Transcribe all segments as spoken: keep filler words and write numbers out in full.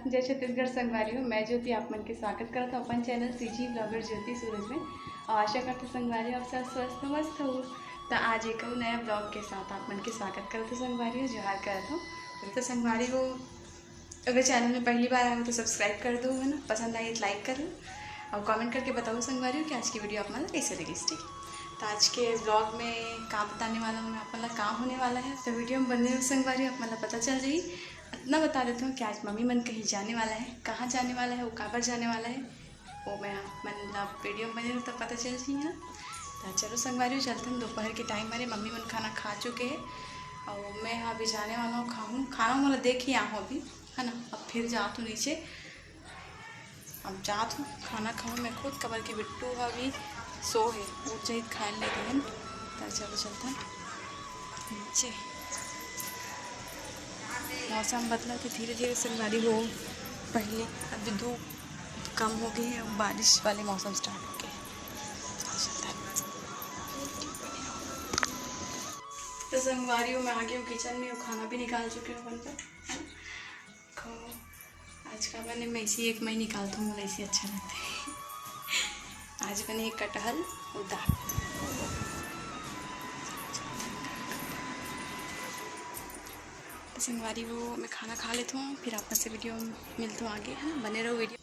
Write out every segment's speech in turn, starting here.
जय छत्तीसगढ़ संगवारी हो, मैं ज्योति आप मन के स्वागत करत हूँ अपन चैनल सीजी ब्लॉगर ज्योति सूरज में। और आशा करत हूँ संगवारी हो आप सब स्वस्थ मस्त हो। तो आज एक अउ नया ब्लॉग के साथ आप मन के स्वागत करत हूँ संगवारी हो, जोहार करत हूँ। तो संगवारी हो, अगर चैनल में पहली बार आए हो तो सब्सक्राइब कर दो, है ना, पसंद आई तो लाइक कर लो और कमेंट करके बताओ संगवारी हो कि आज की वीडियो आप मन ला कैसे लगी, ठीक है। तो आज के ब्लॉग में का बताने वाला हूँ मैं आप मन ला, का होने वाला है, तो वीडियो में बने रहो संगवारी हो, आप मन ला पता चल जाई। इतना बता देती हूँ कि आज मम्मी मन कहीं जाने वाला है, कहाँ जाने वाला है, वो काबर जाने वाला है, वो मैं आप मन ला वीडियो में बने रहो तब पता चल जाई, है ना। तो चलो संगवारी हो, चलते हैं, दोपहर के टाइम हरे, मम्मी मन खाना खा चुके हैं और मैं अभी जाने वाला हूँ खाहूँ, खाना वाला देख ही आया हूँ अभी, है ना। अब फिर जात हूँ नीचे, अब जात हूँ खाना खाऊँ मैं खुद, काबर कि बिट्टू ह अभी सो है, उठ जाई खाए ले दिन। तो चलो चलते हैं नीचे। मौसम बदलत हे धीरे धीरे संगवारी हो, पहले अभी धूप कम हो गई है, अब बारिश वाले मौसम स्टार्ट हो गए। तो संगवारी हो, मैं आ गई हूँ किचन में, वो खाना भी निकाल चुकी हूँ अपन का। खाओ। आज का बने, मैं इसी एक मई निकालता हूँ, मोला इसी अच्छा लगता है। आज बने एक कटहल और दाल। तो संगवारी हो, मैं खाना खा लेती हूँ, फिर आप मन से वीडियो मिलती हूँ आगे, है ना, बने रहो वीडियो।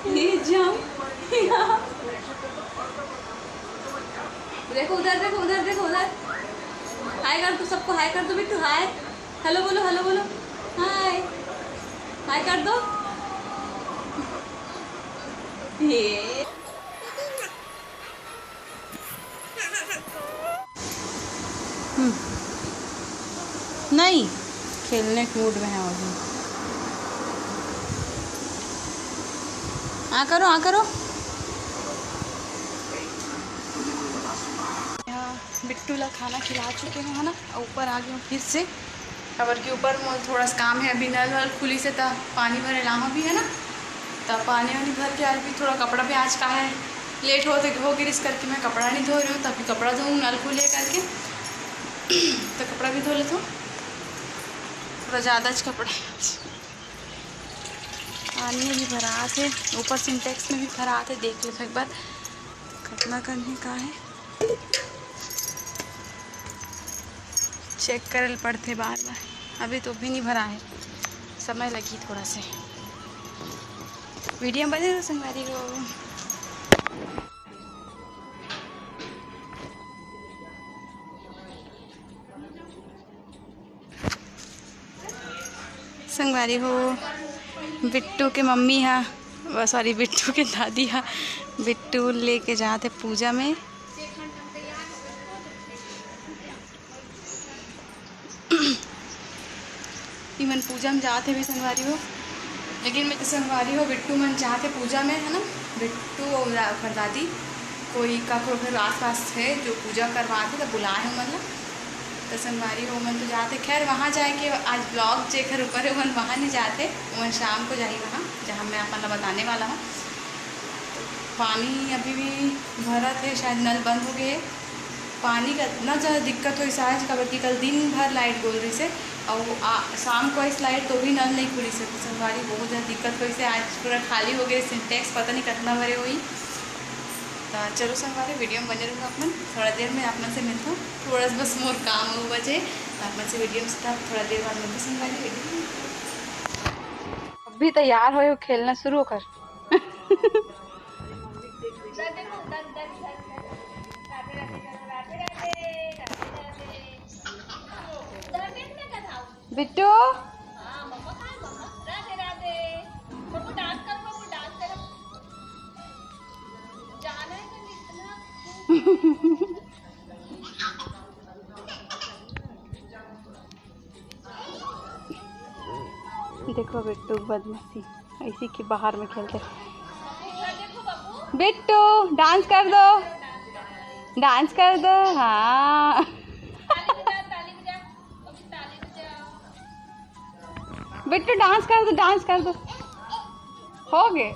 ये जाओ। देखो उधर, देखो उधर, देखो उधर। हाय कर दो सबको, हाय कर दो बिट्टू, हाय। हेलो बोलो, हेलो बोलो। हाय। हाय कर दो। ये। हम्म। नहीं, खेलने के मूड में है अभी। आ करो, आ करो। यहाँ बिट्टू ला खाना खिला चुके हैं, है ना, ऊपर आ गई हूँ फिर से। काबर कि ऊपर मोर थोड़ा सा काम है, अभी नल वल खुली से त पानी भरे लाहूँ भी, है ना, त पानी वानी भर के आज भी थोड़ा कपड़ा भी, आज का है लेट हो, हो गिरिस करके मैं कपड़ा नहीं धो रही हूँ, तभी कपड़ा धोऊँ नल खुले करके। तो कपड़ा भी धो लेती हूँ, थोड़ा ज़्यादा आज कपड़ा है आज। पानी भी भरा थे, ऊपर सिंटेक्स में भी भरा थे, देख लेते एक बार कितना कन है, का है। चेक करे ल पड़थे बार बार। अभी तो भी नहीं भरा है, समय लगी थोड़ा से। वीडियो में बने रहो संगवारी हो। संगवारी हो, बिट्टू के मम्मी हा, सॉरी, बिट्टू के दादी हा बिट्टू लेके जात हे पूजा में। इमन पूजा में जात हे भी संगवारी हो, लेकिन मैं तो संगवारी हो बिट्टू मन जात हे पूजा में, है ना, बिट्टू और ओकर दादी, कोई का कोई घर आस पास है जो पूजा करवात हे तो बुलाए हे ओमन ला। तो संगवारी हो, ओमन तो जात हे। खैर, वहाँ जाए के आज ब्लॉग जेकर ऊपर है ओमन वहाँ नहीं जात हे, ओमन शाम को जाही वहाँ, जहाँ मैं अपन ला बताने वाला हूँ। पानी अभी भी भरत हे, शायद नल बंद हो गए। पानी का इतना ज़्यादा दिक्कत होइस आज, काबर कि कल दिन भर लाइट गोल रहिस हे, और आ, शाम को आइस लाइट तो भी नल नहीं खुलिस हे। तो संगवारी बहुत ज़्यादा दिक्कत होइस हे, आज पूरा खाली हो गए सिंटेक्स, पता नहीं कितना भरे होही। तो चलो संगवारी, वीडियो में बने रहो आप मन, थोड़ा देर में आप मन से मिलता हूँ, थोड़ा सा बस मोर काम हो बचे, तो आप मन से वीडियो में थोड़ा देर बाद मिलता हूँ संगवारी वीडियो में। अभी तैयार होए हो, खेलना शुरू कर। बिट्टू। देख, देखो बिट्टू की बदमाशी, ऐसी कि बाहर में खेलते। बिट्टू, डांस कर दो, डांस कर दो। हाँ। बिट्टू, डांस कर दो, डांस कर दो। हो गए।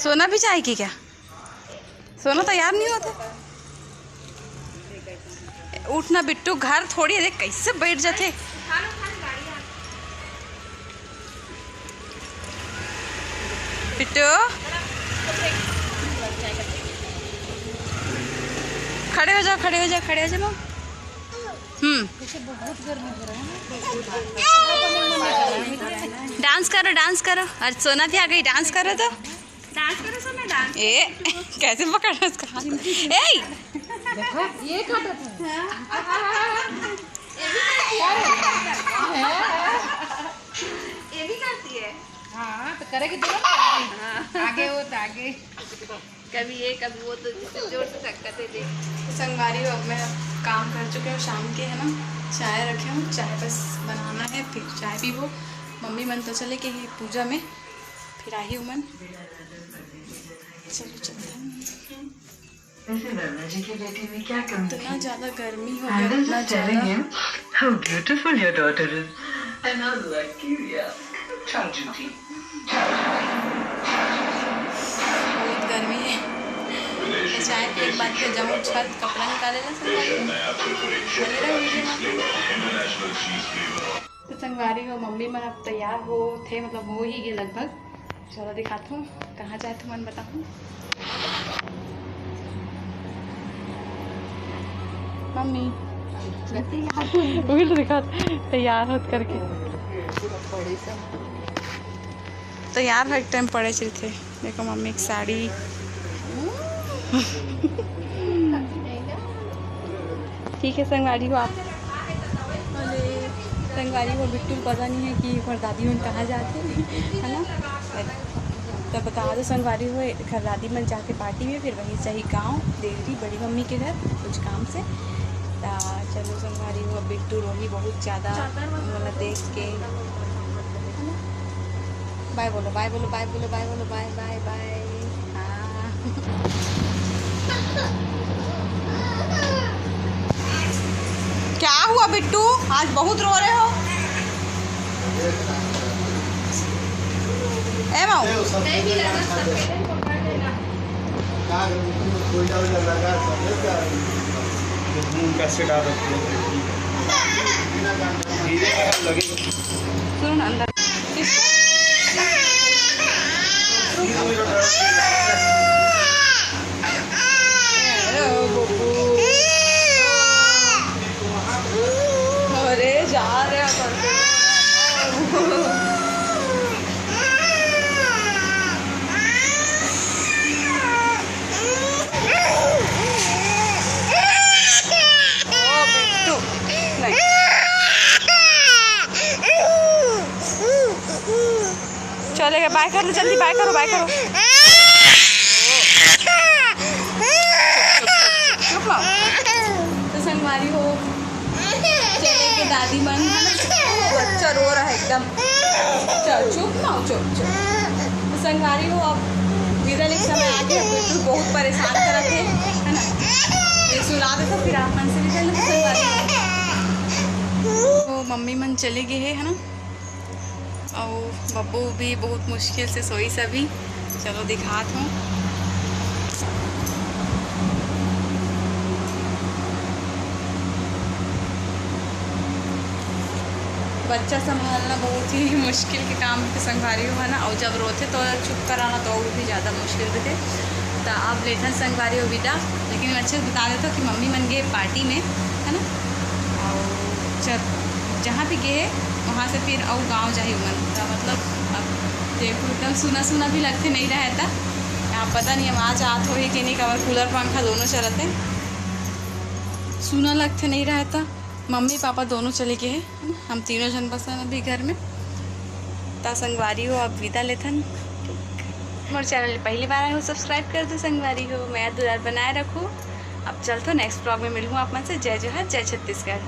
सोना भी चाहेगी क्या? सोना तैयार नहीं होता। उठना बिट्टू, घर थोड़ी है, देख कैसे बैठ जाते। बिट्टू, खड़े हो जाओ, खड़े हो जाओ, खड़े हो जाओ। हम्म। डांस करो, डांस करो। और सोना भी आ गई, डांस करो तो। डांस करो सब में, डांस। ए, कैसे पकड़ रहा उसका हाथ? ए! देखो, ये काटत है। ये भी करती है। ये भी करती है। हाँ, तो करेगी तो ना। हाँ। आगे वो तो आगे। कभी ये, कभी वो, तो जिससे जोर से धक्का दे दे। तो संगवारी हो, अब मैं काम कर चुके हूँ, शाम के है ना, चाय रखे हूँ, चाय बस बनाना है, फिर चाय पीबो। मम्मी मन तो चले गए हैं पूजा में, फिर आही उमन। चलो चलते हैं। वैसे वर्मा जी की बेटी ने क्या कमी इतना थी? ज्यादा गर्मी हो गया, I was इतना just telling ज्यादा। Him how beautiful your daughter is. And how lucky we are. चल झूठी। बहुत गर्मी है। तो चाय पी के बाद फिर जाऊँ छत, कपड़ा निकाले ला संगवारी। बने रहो वीडियो में। तो संगवारी हो, मम्मी मन अब तैयार हो थे, मतलब हो ही गए लगभग। चलो दिखात हूँ कहाँ जात हूँ, मन बताहूँ। मम्मी वही तो दिखा, तैयार होत करके। तैयार हो, एक टाइम पड़े चलते। देखो मम्मी एक साड़ी। ठीक है संगवारी हो आप, संगवारी हो बिट्टू पता नहीं है कि ओकर दादी मन कहाँ जाते, है ना। तो बता दो संगवारी हो, एकर दादी मन जाके पार्टी में, फिर वहीं से ही गाँव देवरी बड़ी मम्मी के घर कुछ काम से। ता चलो संगवारी हो, अब बिट्टू रोही बहुत ज़्यादा, मतलब देख के, है ना? बाय बोलो, बाय बोलो, बाय बोलो, बाय बोलो, बाय, बाय, बाय। हाँ। क्या हुआ बिट्टू, आज बहुत रो रहे हो? ए माऊ। सुन अंदर। अरे जा रहे हैं। चलेगा, बाय कर लो, जल्दी बाय करो, बाय करो। चुप रहो। तो संगवारी हो, चले के दादी मन, बच्चा रो रहा है एकदम। चल चुप ना हो, चुप चुप। तो संगवारी हो, अब विदा लेके समय आ गया, बिट्टू बहुत परेशान करत है, है ना? ये सुला दे तो फिर आप मन से भी कर लो संगवारी हो। तो मम्मी मन चले गए है, है ना? अउ बब्बू भी बहुत मुश्किल से सोइस अभी। चलो दिखात हूँ। बच्चा संभालना बहुत ही मुश्किल के काम के संगवारी हो, है ना। और जब रोथे तो चुप कराना तो और भी ज़्यादा मुश्किल रहिथे। तो अब लेथन संगवारी हो विदा, लेकिन मैं अच्छे से बता देता हूँ कि मम्मी मन गे पार्टी में, है ना। और जब जहाँ भी गे वहाँ से फिर अउ गाँव जाही उमन। तो मतलब अब देखो एकदम सुना सुना भी लगथे, नहीं रहे था। यहाँ पता नहीं आवाज आत होही कि नहीं, काबर कूलर पंखा दोनों चलत है, सुना लगथे नहीं रहे था। मम्मी पापा दोनों चले गए हैं, हम तीनों जन बसन अभी घर में। ता संगवारी हो, अब विदा लेथन। मोर चैनल पहली बार आए हो, सब्सक्राइब कर दो संगवारी हो, मया दुलार बनाए रखो। अब चलथो, नेक्स्ट ब्लॉग में मिलूँ आप मन से। जय जोहार, जय छत्तीसगढ़।